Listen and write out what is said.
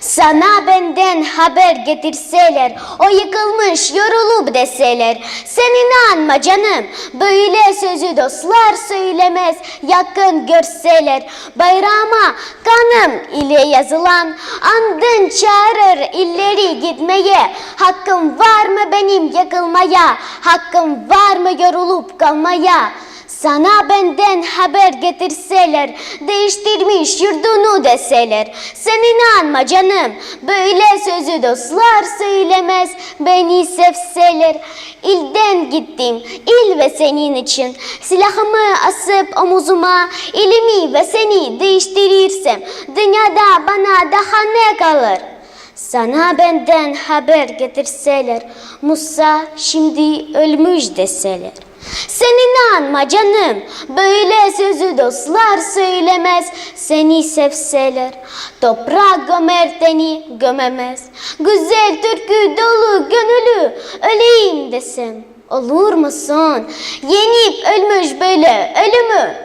Sana benden haber getirseler, o yıkılmış yorulup deseler, sen inanma canım, böyle sözü dostlar söylemez, yakın görseler, bayrama kanım ile yazılan, andın çağırır illeri gitmeye, hakkım var mı benim yakılmaya, hakkım var mı yorulup kalmaya? Sana benden haber getirseler, değiştirmiş yurdunu deseler. Sen inanma canım, böyle sözü dostlar söylemez, beni sevseler. İlden gittim, il ve senin için. Silahımı asıp omuzuma, ilimi ve seni değiştirirsem, dünyada bana daha ne kalır? Sana benden haber getirseler, Musa şimdi ölmüş deseler. Sen inanma canım, böyle sözü dostlar söylemez, seni sevseler. Toprak gömer teni gömemez, güzel türkü dolu gönüllü, öleyim desem olur musun? Yenip ölmüş böyle ölümü.